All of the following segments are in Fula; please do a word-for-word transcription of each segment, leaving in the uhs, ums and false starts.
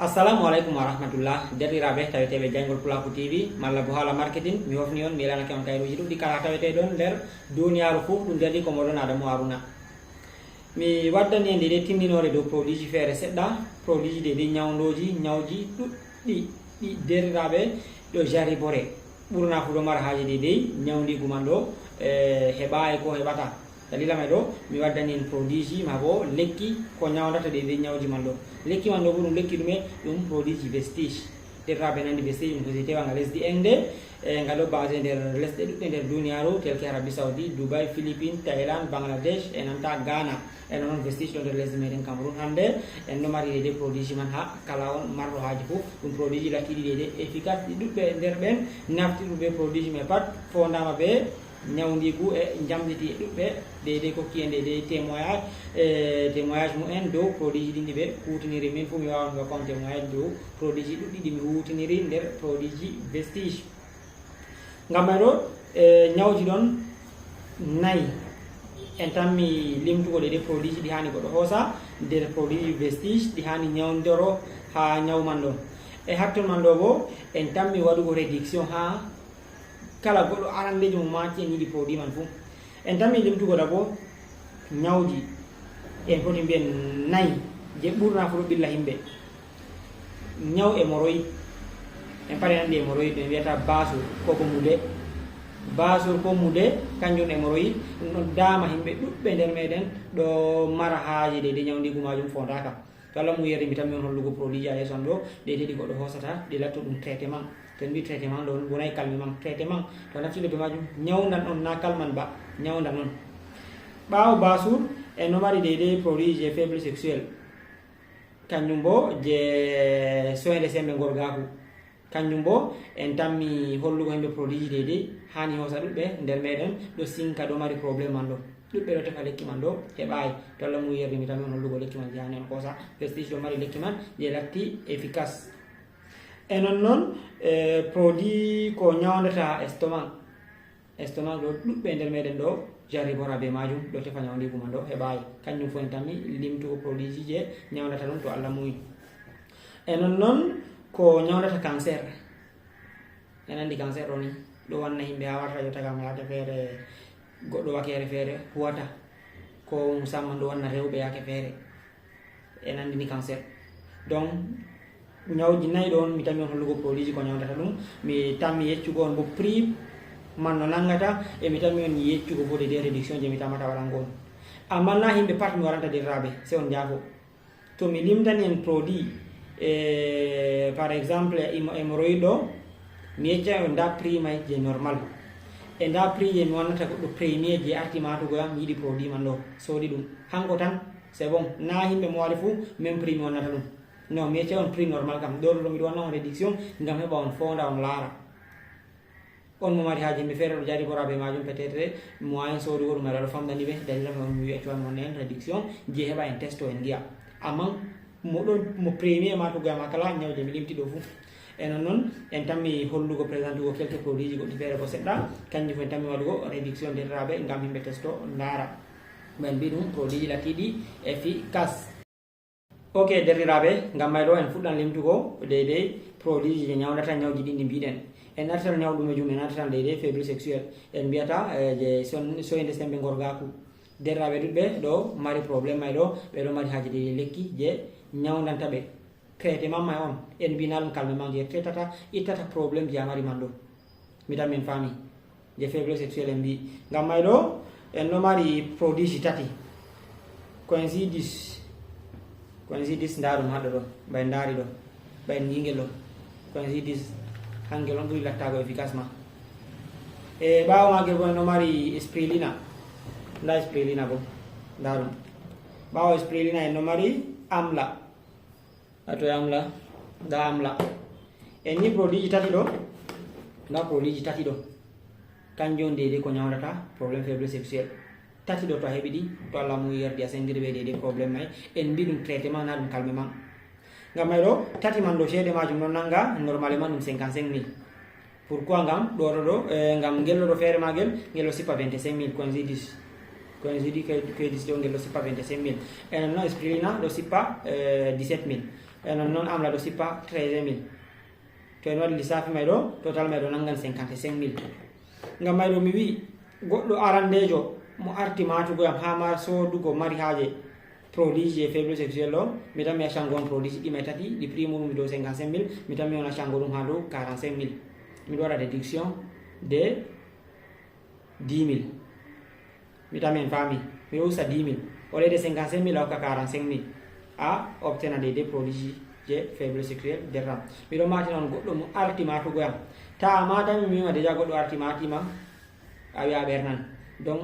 Assalamu aleykum wa rahmatullah, derɗiraaɓe taweteeɓe jayngol Pulaaku T V malla bo haala marketing. Mi hofni on, mi yelanake on kayruuji ɗuɗɗi kala tawetee ɗon nder duniyaaru fuu. Ɗum derɗi ko moɗon Adamu Haruna. Mi waddani en deydey tinndinoore dow produitji feere seɗɗa, produitji deydey ñawndooji, ñawji ɗuɗɗi ɗi derɗiraaɓe ɗo jaribore. Ɓurna fuu ɗo mara haaje deydey ñawndiigu man ɗo, e, heɓaay ko heɓata. Dalila may ɗo, mi waddani en produitji maa bo lekki ko ñawndata deydey ñawji man ɗo. Lekki man ɗo bo ɗum lekki ɗume? Ɗum produitji Vestige. Derɗiraaɓe, en anndi Vestige ɗum ko société wa nga lesdi Inde, e nga ɗo basé nder lesɗe ɗuɗɗe nder duniyaaru, tel que Arabie Saoudite, Dubai, Philippines, Thailand, Bangladesh, e nanta Ghana. E non non Vestige ɗo nder lesdi meɗen Cameroun hannde, en ɗo mari deydey produitji man haa kala on marɗo haaje fuu. Ɗum produitji lattiiɗi deydey efficace, ɗi ɗuɗɓe nder ɓen naftirɓe produitji may pat foondaama be ñawndiigu e njamditi e ɗuɗɓe deydey kokki en deydey témoignage, e témoignage mumen dow produitji ɗin ɗi ɓe kuutiniri. Min fuu mi waawan mi hokka on témoignage dow produitji ɗuɗɗi ɗi mi huutiniri nder produitji Vestige. Ngam may ɗo, e, ñawji ɗon nayi. En tammi limtugo deydey produitji ɗi haani goɗɗo hoosa nder produitji Vestige ɗi haani ñawndoro haa ñaw man ɗon. E hatton man ɗo bo, en tammi waɗugo réduction haa kala goɗɗo arandeejo mo maati en yiɗi produit man fuu. En tammi limtugo da bo ñawji, en foti mbiyen nayi, je ɓurna fuu ɗo ɓilla himɓe. Ñaw hémorroïde, en pat en anndi hémorroïde, ɓe mbiyata basur ko ko mude. Basur ko mude, kanjum hémorroïde, ɗum ɗon daama himɓe ɗuɗɓe nder meɗen ɗo mara haaje deydey ñawndiigu maajum foondaaka. To Allah muuyi, mi tammi on hollugo produitji haa yeeso am ɗo, deydey ɗi goɗɗo hoosata, ɗi latto ɗum traitement. To en mbi traitement ɗo, wonay calmant, traitement. To a naftiri be maajum, ñawndan on, na calmant ba, ñawndan on. Ɓaawo basur, en ɗo mari deydey produit je faible sexuel. Kanjum bo je soyde sembe ngorgaaku. Kanjum bo en tammi hollugo himɓe produitji deydey haani hoosa ɗuɗɓe nder meɗen ɗo sinka ɗo mari problème man ɗo. Ɗuɗɓe ɗo tefa lekki man ɗo heɓaay. To Allah muuyi, mi tammi on hollugo lekki man je haani on hoosa. Vestige ɗo mari lekki man je latti efficace. E non non, e, produit ko ñawndata estomac. Estomac ɗo ɗuɗɓe nder meɗen ɗo jarribora be maajum, ɗo tefa ñawndiigu man ɗo heɓaay. Kanjum fuu en tammi limtugo produitji je ñawndata ɗum to Allah muuyi. E non non ko ñawndata cancer. En anndi cancer ɗo ni ɗo wanna himɓe haa warta yo tagama yaake feere, goɗɗo wakeere feere huwata, ko musamman ɗo wanna rewɓe yaake feere. En anndini cancer. Donc, ñawji nayi ɗo on, mi tammi on hollugo produitji ko ñawndata ɗum. Mi tammi yeccugo on bo prix man no nanngata, e mi tammi on yeccugo bo deydey réduction je mi tamata waɗango on. Amma na himɓe pat mi waranta derɗiraaɓe, sey on njaafo. To mi limtani en produit, e, par exemple, hémo-, hémorroïde ɗo, mi yeccay on nda prix may je normal. E nda prix je mi wannata goɗɗo premier je arti maatugo yam, yiɗi produit man ɗo, soodi ɗum. Hanko tan, c'est bon. Na himɓe mo wari fuu, même prix mi wannata ɗum. Non, mi yeccay on prix normal kam. Ɗo ɗo miɗo wanna on réduction, ngam heɓa on foonda, on laara. On mo mari haaje himɓe feere ɗo jarribora be maajum, peut-être moyen soodugo ɗum aɗa ɗo famɗani ɓe, dalila mo mi wi'a cuwan on en réduction, je heɓa en testo en ngi'a. Amma mo ɗon, mo premier maatugo yam haa kala ñaw je mi limti ɗo fuu. E non non, en tammi hollugo, présentugo quelques produitji goɗɗi feere ko seɗɗa, kanjum fuu en tammi waɗugo réduction derɗiraaɓe ngam himɓe testo ndaara. Mo en mbi ɗum produitji lattiiɗi efficace. Ok, derɗiraaɓe, ngam may ɗo en fuɗɗan limtugo deydey produitji je ñawndata ñawji ɗin ɗi mbiɗen. En artan ñaw ɗumejum, en artan deydey faible sexuel. En mbiyata, eh, je son-, soyde sembe ngorgaaku. Derɗiraaɓe ɗuɗɓe ɗo mari problème may ɗo, ɓe ɗo mari haaje deydey lekki je ñawndanta ɓe. Traitement may on, en mbi na ɗum calmant je traitata, ittata problème je a mari man ɗo. Mi tammi en faami. Je faible sexuel en mbi. Ngam may ɗo, en ɗo mari produitji tati. Coenzyme dix. Coenzyme dix nda ɗum haɗo ɗo. Ɓay ndaari ɗo. Ɓay ngingel ɗo. Coenzyme dix. Hangel on ɓuri lattago efficacement. E ɓaawo maagel bo en ɗo mari spirulina. Nda spirulina bo. Nda ɗum. Ɓaawo spirulina en ɗo mari amla. Ato amla, nda amla. En ni produitji tati ɗo, nda produitji tati ɗo. Kanjum on deydey ko ñawndata problème faible sexuel. Tati ɗo to a heɓi ɗi, to Allah muuyi yardi a senndiri ɓe deydey problème may. En mbi ɗum traitement na ɗum calmant. Ngam may ɗo, tati man ɗo ceede maajum ɗon nannga, normalement ɗum cinquante-cinq mille. Pourquoi? Ngam ɗo ɗo ɗo, eh, ngam ngel ɗo ɗo feere maagel, ngel ɗo sippa vingt-cinq mille, coenzyme dix. Coenzyme dix, coenzyme dix ɗo ngel ɗo sippa vingt-cinq mille. Enen non spirulina ɗo sippa, eh, dix-sept mille. E non non amla ɗo sippa treize mille. To en waɗi lissafi may ɗo, total may ɗo nangan cinquante-cinq mille. Ngam may ɗo mi wi'i goɗɗo arandejo mo arti matugo yam ha ma sodugo mari haje produit je faible sexuel ɗo, mi tan mi accango on produit ji ɗi may tati, ɗi prix muɗum mi dow cinquante-cinq mille, mi tan mi on accango ɗum ha dow quarante-cinq mille. Miɗo waɗa déduction de dix mille. Mi tan mi en faami. Miɗo usta dix mille. Au lieu de cinquante-cinq mille, a hokka quarante-cinq mille. A obtena des, des produits je faible sexuel de ram. Miɗo matina on goɗɗo mo arti matugo yam. Ta a matami mi wima déjà goɗɗo arti matima. A wi'a a ɓernan. Donc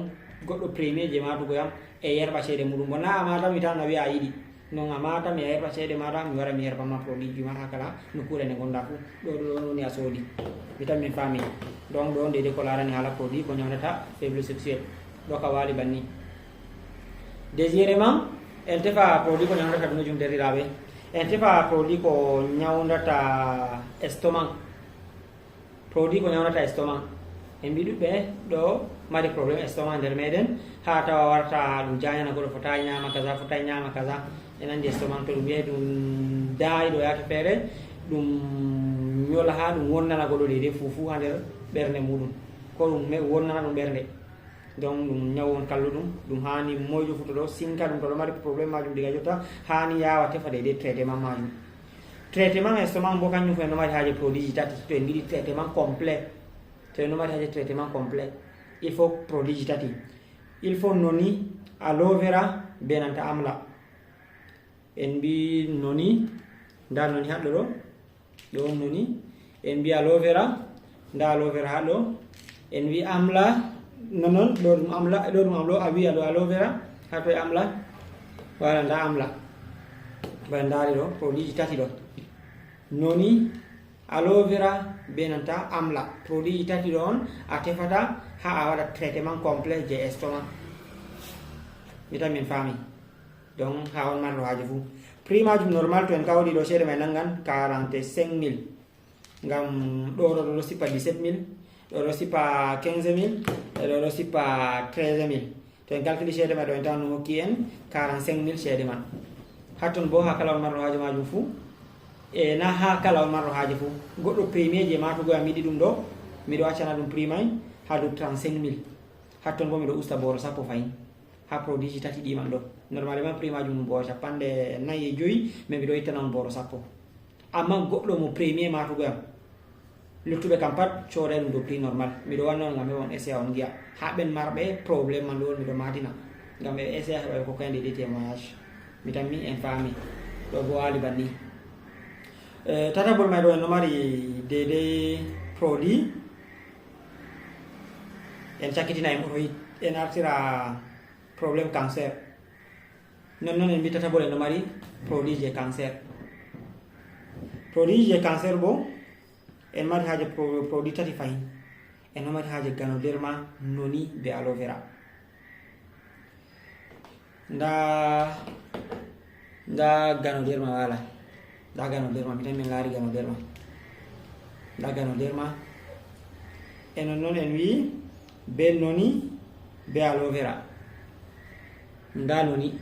goɗɗo premier je matugo yam e yerɓa ceede muɗum. Bo na a matami tan a wi'a a yiɗi. Non a matami a yerɓa ceede maɗa, mi wara mi yerɓa ma produit ji ma ha kala nokkure nde gonda fu. Ɗo, ɗo, ɗo woni a sodi. Mi tan min faami. Donc ɗo ndede ko larani hala produit ko ñawndata faible sexuel. Ɗo ka wali banni. Deuxièmement, en tefa produit ko ñawndata ɗum jum derɗiraɓe. En tefa produit ko ñawndata estomac. Produit ko ñawnata estomac. En mbi ɗuɓɓe ɗo mari problème estomac nder meɗen, ha tawa warta ɗum jañana goɗɗo fota ñama kaza, fota ñama kaza. En andi estomac to ɗum yehi ɗum dayi ɗo yake feere, ɗum ñola ha ɗum wonnana goɗɗo deydey fufu ha nder ɓernde muɗum. Ko ɗum me-, wonnana ɗum ɓernde. Donc ɗum ñaw on kalluɗum, ɗum hani moyjo fu to ɗo sinka ɗum to ɗo mari problème majum diga jotta, hani yawa tefa deydey traitement majum. Traitement estomac bo kanjum fu en ɗo mari haje produit ji tati. To en giɗi traitement complet, to en ɗo mari haje traitement complet, il faut produit ji tati. Il faut noni, aloe vera, be nanta amla. En mbi noni, nda noni haɗɗo ɗo. Ɗo on noni. En mbi aloe vera, nda aloe vera haɗɗo. En mbi amla, non non, ɗo ɗum amla, ɗo ɗum amlo, a wi alo aloe vera, ha to e amla. Wala nda amla. Ba ndari ɗo, produit ji tati ɗo. Noni, aloe vera, be nanta amla. Produit ji tati ɗo on a tefata ha a waɗa traitement complet je estomac. Mi tan min faami. Donc ha on marɗo haje fu. Prix majum normal to en kawri ɗo ceede may nangan quarante-cinq mille. Ngam ɗo ɗo ɗo sippa dix-sept mille, ɗo ɗo sippa quinze mille, e ɗo ɗo sippa treize mille. To en calculi ceede ma ɗo en tawan no hokki en quarante-cinq mille ceede man. Hatton bo ha kala on marɗo haje majum fu, e na ha kala on marɗo haje fu. Goɗɗo premier je matugo yam yiɗi ɗum ɗo, miɗo accana ɗum prix may ha dow trente-cinq mille. Hatton bo miɗo usta boro sappo fahin. Ha produit ji tati ɗi man ɗo. Normalement prix majum ɗum boro capanɗe nayi e joyi, mais miɗo ittana on boro sappo. Amma goɗɗo mo premier matugo yam, luttuɓe kam pat cooday ɗum dow prix normal. Miɗo wanna on ngam heɓa on essaya on ngi'a. Ha ɓen marɓe problème man ɗo on miɗo matina. Ngam ɓe essaya heɓa ɓe kokkayde ɗi témoignage. Mi tammi en faami. Ɗo bo wali banni. Eh, tatabol may ɗo en no mari deydey produit. En cakkitina hémorroïde. En artira problème cancer. Non non en mbi tatabol en no mari produit je cancer. Produit je cancer bo en mari haje pro-, produit tati fahin. En no mari haje ganoderma, noni be aloe vera. Nda, nda ganoderma wala. Nda ganoderma, mi tan min laari ganoderma. Nda ganoderma. E non non en wi be noni be aloe vera. Nda noni.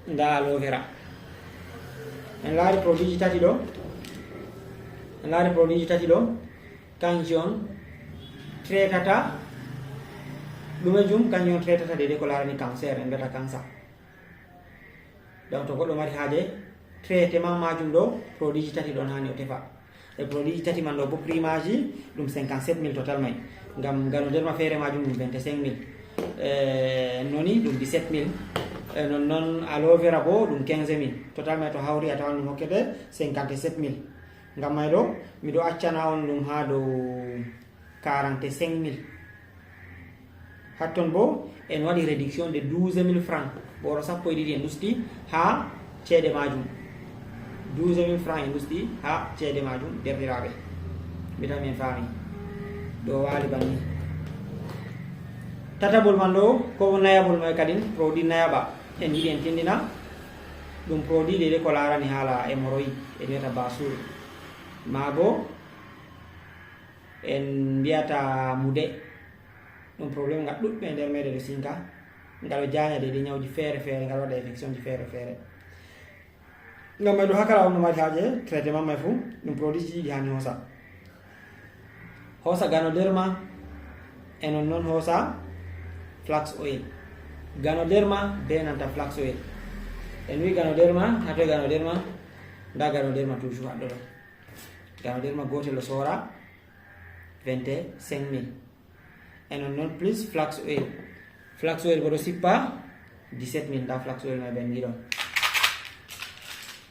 Nda aloe vera. En laari produit ji tati ɗo. En laari produit ji tati ɗo. Kanji on traitata ɗume jum, kanji on traitata deydey ko larani cancer, en mbiyata cancer. Donc to goɗɗo mari haje traitement majum ɗo, produit ji tati ɗon hani o tefa. E produit ji tati man ɗo bo prix maji ɗum cinquante-sept mille total may. Ngam ganoderma feere majum ɗum vingt-cinq mille. E noni ɗum dix-sept mille. E non non aloe vera bo ɗum quinze mille. Total may to hawri a tawan ɗum hokkete cinquante-sept mille. Ngam may ɗo miɗo accana on ɗum ha dow quarante-cinq mille. Hatton bo en waɗi réduction de douze mille francs. Boro sappo e ɗiɗi en usti ha ceede majum. Douze mille francs en usti ha ceede majum, derɗiraɓe. Mi tan min faami. Ɗo wali banni. Tatabol man ɗo, ko nayabol may kadin, produit nayaɓa. En yiɗi en tindina. Ɗum produit deydey ko larani hala hémorroïde, en wiyata basur. Ma bo, en mbiyata mude. Ɗum problème ngal ɗuɗɓe e nder meɗen ɗo sinka. Ngal o jaña deydey ñawji feere feere, ngal waɗa infection ji feere feere. Ngam may ɗo hakala on no mari haaje traitement may fu, ɗum produit ji ɗiɗi hani hoosa. Hoosa Ganoderma, e non non hoosa Flax Oil. Ganoderma be nanta Flax Oil. En wi Ganoderma, ha toy Ganoderma? Nda Ganoderma toujours haɗɗo ɗo. Ganoderma gotel ɗo sora vingt-cinq mille. E non non plus Flax Oil. Flax Oil bo ɗo sippa dix-sept mille. Nda Flax Oil may ben giɗon.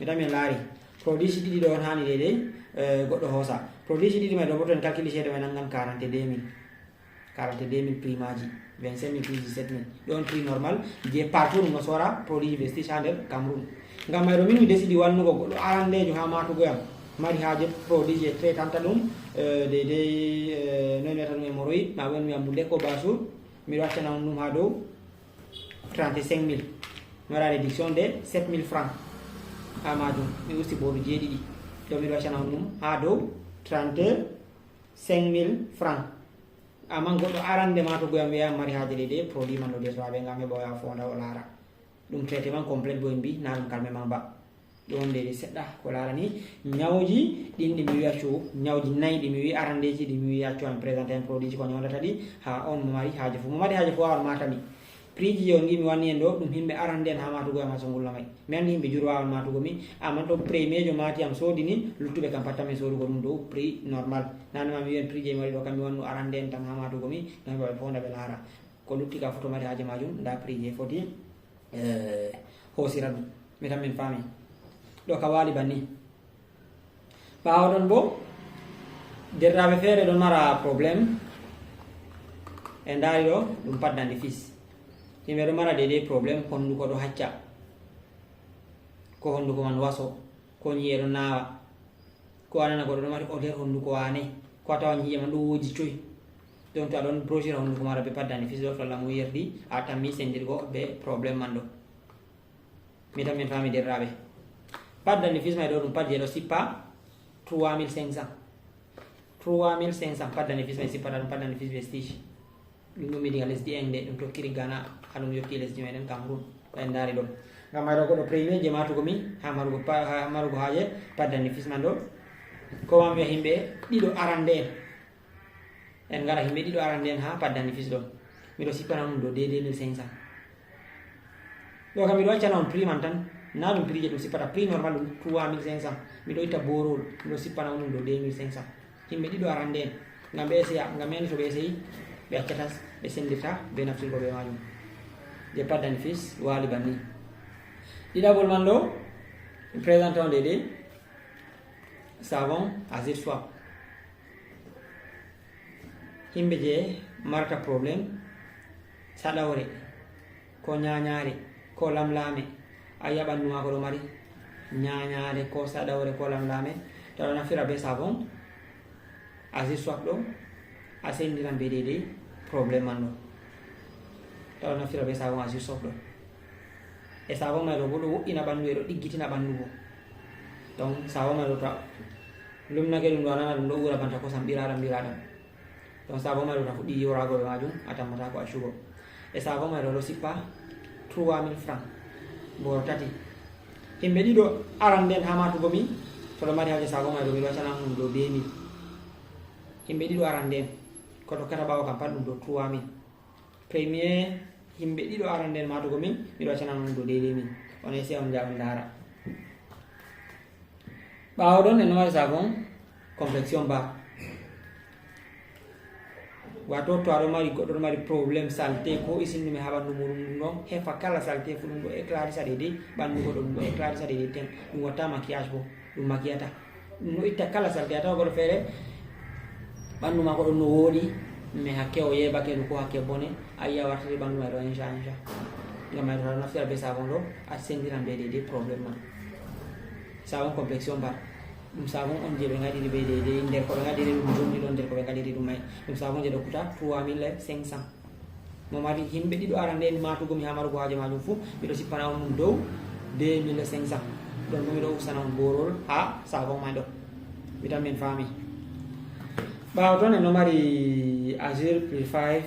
Mi tan min laari. Produit ji ɗiɗi ɗo on hani deydey, eh, goɗɗo hoosa. Produit ji ɗiɗi may ɗo bo to en calculi ceede may nangan quarante-deux mille. Quarante-deux mille prix maji. Vingt-cinq mille plus dix-sept mille. Ɗo on prix normal. Je partout ɗum no sora produit ji Vestige ha nder Cameroun. Ngam may ɗo min mi décidi wannugo goɗɗo arandejo ha matugo yam. Mari haaje produit je traitanta ɗum, eh, deydey, eh, noy mi wiyata ɗum, hémorroïde, ma won mi ambu ndekko basur. Miɗo accana on ɗum ha dow trente-cinq mille. Mi waɗa réduction de sept mille francs ha majum. Mi usti booru jeeɗiɗi. To miɗo accana on ɗum ha dow trente-cinq mille francs. Amman goɗɗo arande ma to goyam wiya mari haaje deydey produit man no desowa ɓe ngam heɓa oya fonda o laara. Ɗum traitement complet bo en mbi, na ɗum calmement ba. Ɗon deydey seɗɗa ko laarani nyawji ɗin ɗi mi wiya co, nyawji nayi ɗi mi wi arandeji ɗi mi wiya co, en présente en produit ji ko nyawdata ɗi ha on mo mari haaje fu. Mo mari haaje fu wawan mata mi. Prix ji on ngi mi wanni en ɗo, ɗum himɓe arande en ha matugo yam ha so ngulla may. Mi anndi himɓe jur wawan matugo mi, amman to premier jo mati am sodini, luttuɓe kam pat tan min sodugo ɗum dow prix normal. Nane ma mi wiyan prix je mi waɗi ɗo kam mi wannu arande en tan ha matugo mi, ngam heɓa ɓe fonda ɓe laara. Ko lutti ka fu to mari haaje majum, nda prix je foti, eh, hosira ɗum. Mi tan min faami. Ɗo ka wali banni. Ɓaawo ɗon bo, derɗiraaɓe feere ɗon mara problème. En ndaari ɗo, ɗum pâte dentifrice. Yimɓe ɗon mara deydey problème, honduko ɗo hacca. Ko honduko man waso, ko nyi'e ɗon naawa. Ko a nana goɗɗo ɗon mari odeur honduko waane, ko a tawa nyi'e man ɗon wooji coy. Donc to a ɗon brossira honduko maɗa be pâte dentifrice ɗo, to Allah mo yerdi, a tammi sendirgo be problème man ɗo. Mi tan min faami derɗiraaɓe. Pâte dentifrice may ɗo ɗum pâte je ɗo sippa trois mille cinq cents. Trois mille cinq cents pâte dentifrice may sippata ɗum pâte dentifrice Vestige. Ɗum ɗum mi diga lesdi Inde, ɗum tokkiri Ghana, ha ɗum yotti lesdi meɗen Cameroun. En ndaari ɗo. Ngam may ɗo goɗɗo premier je matugo mi, ha marugo pa-, ha marugo haaje pâte dentifrice man ɗo. Ko ma mi wiya himɓe ɗiɗo arande en. En ngara himɓe ɗiɗo arande en ha pâte dentifrice ɗo. Miɗo sippana ɗum ɗo deux mille cinq cents. Ɗo kam miɗo accana on prix man tan. Na ɗum prix je ɗum sippata, prix normal ɗum trois mille cinq cents. Miɗo itta borol, miɗo sippana on ɗum ɗo deux mille cinq cents. Yimɓe ɗiɗo arande en, ngam ɓe essaya, ngam mi anndi to ɓe essayi, ɓe accatas, ɓe sendirta be naftirgo be majum. Je pâte dentifrice wali banni. Ɗiɗaɓol man ɗo, mi présente on deydey, savon Azir Swab. Himɓe je marata problème saɗawre, ko nyanyaare, ko lamlame, a yiya ɓandu maako ɗo mari nyanyaare, ko saɗawre, ko lamlame, to aɗo naftira be savon Azir Swab ɗo, a sendiran be deydey problème man ɗo. To aɗo naftira be savon Azir Swab ɗo. E savon may ɗo bo ɗo wo'ina ɓandu, e ɗo ɗiggitina ɓandu bo. Donc savon may ɗo to a lumnake ɗum ɗo a nana ɗum ɗo uura banta kosam ɓiraɗam ɓiraɗam. Donc savon may ɗo to a fuɗɗi yiwrago be majum a tammata ko accugo. E savon may ɗo ɗo sippa trois mille francs. Boro tati. Himɓe ɗiɗo aran nden ha matugo mi to ɗo mari haaje savon may ɗo miɗo accana ɗum ɗo deux mille. Himɓe ɗiɗo aran nden ko tokkata ɓawo kam pat ɗum ɗo trois mille. Premier, himɓe ɗiɗo aran nden matugo min, miɗo accana on ɗo deydey min. On essaye on jaa on ndaara. Ɓaawo ɗon en ɗo mari savon complexion ba. Wato to aɗo mari goɗɗo ɗo mari problème saleté ko isin ɗum e ha ɓandu muɗum ɗum ɗon, hefa kala saleté fu ɗum ɗo éclarisa deydey ɓandu goɗɗo, ɗum ɗo éclarisa deydey ten, ɗum watta maquillage bo, ɗum maquillata. Ɗum ɗo itta kala saleté, a tawa goɗɗo feere ɓandu maako ɗon no wooɗi, mais hakke o yeebake ɗum ko hakke bone, a yiya wartiri ɓandu may ɗo incha incha. Ngam may ɗo naftira be savon ɗo, a sendiran be deydey problème ma. Savon complexion ba. Ɗum savon on je ɓe ngaɗiri be deydey, nder ko ɓe ngaɗiri ɗum jonni ɗon, nder ko ɓe ngaɗiri ɗum may. Ɗum savon je ɗo kuta trois mille cinq cents. Mo mari himɓe ɗiɗo aran nden matugo mi ha marugo haaje majum fu, miɗo sippana on ɗum dow deux mille cinq cents. Ɗon bo miɗo usana on borol ha savon may ɗo. Mi tan min faami. Ɓaawo ton en ɗo mari Azur Purified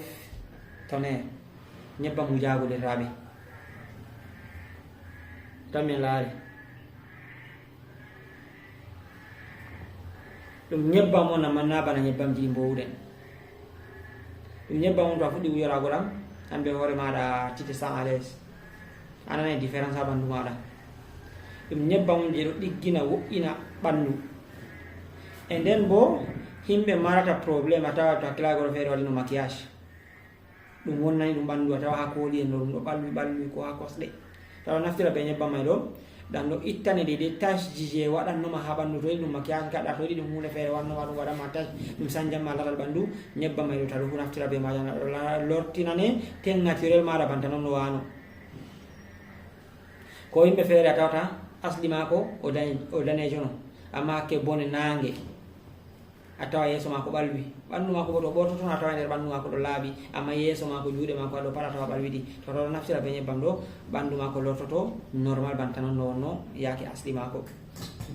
Toner, nyebbam wujaago derraaɓe. Tan min laari. Ɗum nyebbam on, amma na bana nyebbamji ɗi mbowuɗen. Ɗum nyebbam on, to a fuɗɗi wujorago ɗam, an be hoore maɗa, tu te sens à l'aise. A nanay différence ha ɓandu maɗa. Ɗum nyebbam on je ɗo ɗiggina, wo'ina ɓandu. E nden bo, himɓe marata problème, a tawa to hakkilaago ɗo feere waɗino maquillage. Ɗum wonnani ɗum ɓandu, a tawa ha kooli en ɗo ɗum ɗo ɓalwi ɓalwi, ko ha kosɗe. To a ɗo naftira be nyebbam mai ɗo, ɗam ɗo ittane deydey tacheji je waɗannoma ha ɓandu, to yiɗi ɗum maquillage gaɗa, to yiɗi ɗum hunde feere wannoma ɗum waɗanma tache, ɗum sanjanma laral ɓandu, nyebbam mai ɗo to a ɗo naftira be majam, a ɗo la-, lortinane teint naturel maɗa banta non no wano. Ko yimɓe feere a tawata asli maako o dane-, o danejo no, amma hakke bone nange. A tawa yeeso maako ɓalwi, ɓandu maako bo to ɓortoto no, a tawa nder ɓandu maako ɗo laaɓi, amma yeeso maako, juuɗe maako, ha ɗo pat a tawa ɓalwiti. To, to ɗo naftira be nyebbam ɗo, ɓandu maako lortoto normal banta non no wonno yaake asli maako.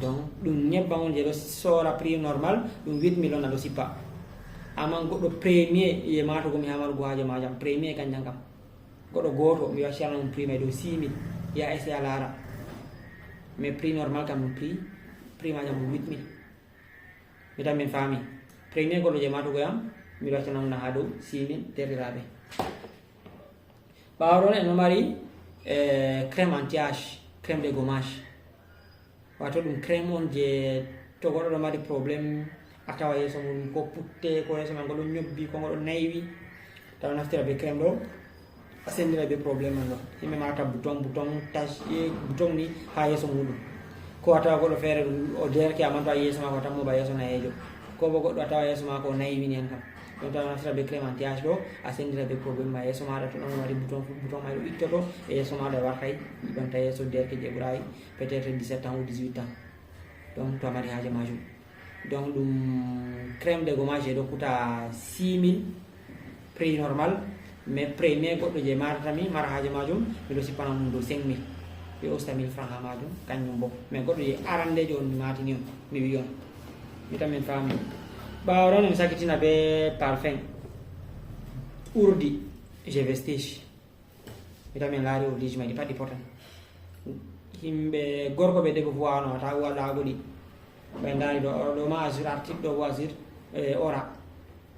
Donc, ɗum nyebbam on je ɗo soora prix normal, ɗum huit mille on a ɗo sippa. Amma goɗɗo premier je maatugo mi ha marugo haaje majam, premier kanjam kam. Goɗɗo gooto mi waccana ɗum prix mai dow six mille, ya essayer a laara. Mais prix normal kam ɗum prix, prix majam ɗum huit mille. Mi tan min faami. Premier goɗɗo je maatugo yam, miɗo accana ɗum na ha dow six mille derɗiraaɓe. Ɓaawo ɗon en ɗo mari, eh, crème anti-âge, crème de gommage. Wato ɗum crème on je to goɗɗo ɗo mari problème, a tawa yeeso mum ko putte, ko yeeso man ngo ɗo nyobbi, ko ngo ɗo naywi, tawa naftira be crème ɗo, a sendira be problème man ɗo. Yimɓe marata bouton, bouton, tache, eh, bouton ni ha yeeso muɗum. Ko a tawa goɗɗo feere ɗum o derke, amma to a yeeso maako a tammo ba yeeso nayeejo. Ko bo goɗɗo a tawa yeeso maako o naywi ni en kam. Ɗum tawa naftira be crème anti-âge ɗo, a sendira be problème ma yeeso maɗa to ɗon mari bouton fu, bouton may ɗo ittoto, e yeeso maɗa wartay, yiɓanta yeeso derke je ɓuray peut-être dix-sept ans ou dix-huit ans. Donc to a mari haaje majum. Donc ɗum crème de gommage ɗo kuta six mille prix normal, mais premier goɗɗo je marata mi mara haaje majum, miɗo sippana ɗum dow cinq mille. Ɓe usta mille francs ha majum, kanjum bo. Mais goɗɗo je arandejo on mi matini on, mi wi on. Mi tan min faami. Ɓaawo ɗon en sakitina be parfum. Urdi, je vestige. Mi tan min laari urdiji mai ɗi pat ɗi potan. Himɓe gorko be debbo fu wawano wata waɗago ɗi. Ɓe ndari ɗo, ɗo ma azur artiɗ, ɗo bo azur, eh, ora.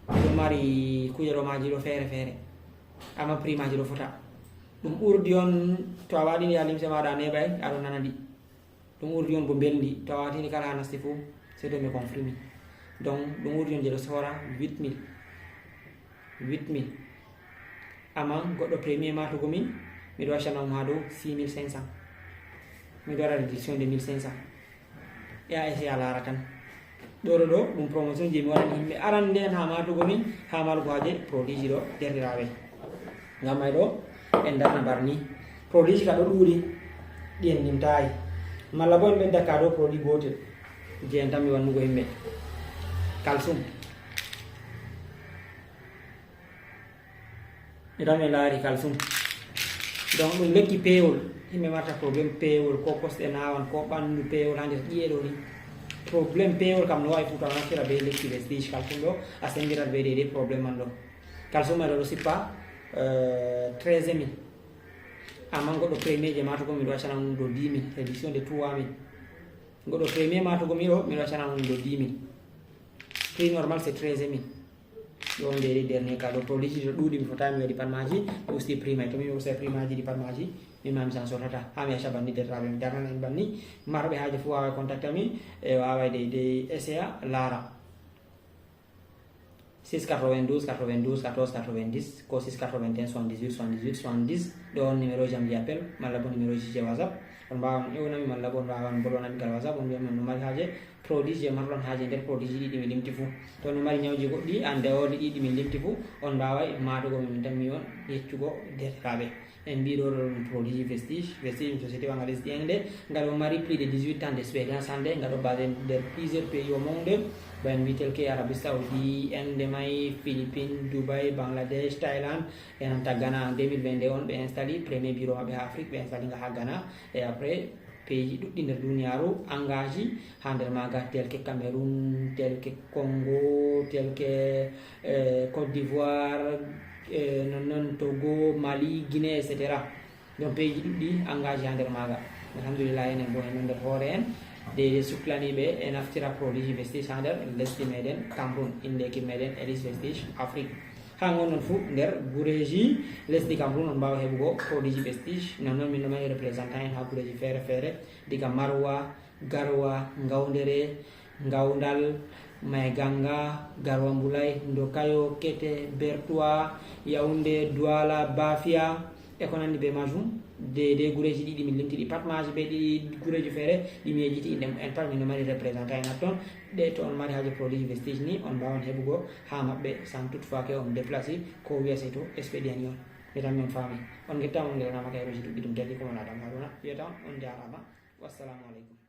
Ɗo mari kuje ɗo maji ɗo feere feere. Amma prix maji ɗo fota. Ɗum urdi on to a waɗini ha limse maɗa a neɓay, aɗo nana ɗi. Ɗum urdi on bo mbelndi, to a watini kala ha nasti fu, c'est de me confirmi. Donc, ɗum urdi on je ɗo soora huit mille. Huit mille. Amma goɗɗo premier matugo min, miɗo accana ɗum ha dow six mille cinq cents. Miɗo waɗa réduction de mille cinq cents. E a essayer a laara tan. Ɗo ɗo ɗo, ɗum promotion je mi waɗani yimɓe arande en ha matugo min, ha marugo haaje produit ji ɗo derɗiraaɓe. Ngam may ɗo, en darna mbar ni. Produit ji ka ɗo ɗuuɗi, ɗi en limtayi. Malla bo en ɓedda ka ɗo produit gootel, je en tammi wannugo yimɓe. Kalsum. Idan mi laari kalsum. Donc ɗum lekki peewol. Yimɓe marta problème peewol, ko kosɗe nawan, ko ɓandu peewol ha nder ƴi'e ɗo ni. Problème peewol kam no wawi fu to a naftira be lekki vestige kalsum ɗo, a sendirat be deydey problème man ɗo. Kalsum man ɗo ɗo sippa, euh, treize mille. Amma goɗɗo premier je matugo miɗo accana ɗum ɗo dix mille, réduction de trois mille. Goɗɗo premier matugo miɗo, miɗo accana ɗum ɗo dix mille. Prix normal c'est treize mille. Ɗo on deydey dernier cas ɗo, produit ji ɗo ɗuuɗi, mi fotani mi waɗi pat maji, mi usti prix mai. To mi usta prix maji ɗi pat maji, min ma mi san sortata. Ha mi acca banni derɗiraaɓe, mi darnana en banni. Marɓe haaje fu waway contacta mi, e waway deydey essaya laara. Six quatre-vingt-douze quatre-vingt-douze quatorze quatre-vingt-dix, ko six quatre-vingt-un soixante-dix-huit soixante-dix-huit soixante-dix, ɗo on numéro ji am je appel, malla bo numéro ji je WhatsApp. On mbawan ewnami, malla bo on mbawan bolwanami gal WhatsApp, on mbiyan mi on no mari haaje produit ji je marɗon haaje nder produit ji ɗi mi limti fu. To on mari nyawji goɗɗi en dehors ɗi ɗi mi limti fu, on mbaway matugo mi, min tan mi on yeccugo derɗiraaɓe. En mbi ɗo ɗo ɗum produit ji vestige. Vestige ɗum société wa nga lesdi Inde. Nga ɗo mari plus de dix-huit ans d'expérience hande. Nga ɗo basé nder plusieurs pays au monde. Ba en mbi tel que Arabie Saoudi, Inde mai, Philippines, Dubai, Bangladesh, Thaïlande. E nanta Ghana en deux mille vingt-deux on ɓe instali premier bureau maɓɓe ha Afrique, ɓe instali nga ha Ghana. Et après, pays ji ɗuɗɗi nder duniyaru engagé ha nder maga, tel que Cameroun, tel que Congo, tel que, eh, Côte d'Ivoire, eh, non non Togo, Mali, Guinée, et cetera. Donc pays ji ɗuɗɗi engagé ha nder maga. Alhamdulillah, enen bo enen nder hoore en, Deydey suklaniiɓe e naftira produit ji Vestige haa nder lesdi meɗen Cameroun, innde équipe meɗen Elite Vestige Afrique. Haa ngon noon fuu nder gureeji lesdi Cameroun on mbaawa heɓugo produit ji Vestige. Non noon min no mari représentant en haa gureeji feere feere, diga Maroua, Garoua, Ngaoundéré, Ngaoundal, Maiganga, Garoua Mboulay, Ndokayo, Kété, Bertoua, Yaoundé, Douala, Bafia, e ko nanndi bee maajum. Deydey gureeji ɗiɗi min limti ɗi pat maaji bee ɗiɗi gureeji feere ɗi mi yejjiti innde mum en pat, min no mari représentant en hatton. Ɗe to on mari haaje produit ji Vestige ni, on mbaawan heɓugo haa maɓɓe, sans toutefois que on déplacé, ko wiya sey to expédient ni on. Mi tan min faami. On ngettaama, on ngeɗanaama kay roji ɗuɗɗi ɗum tati ko mon Adam Haruna. Wiyata on, on njaaraama. Wassalamu aleykum.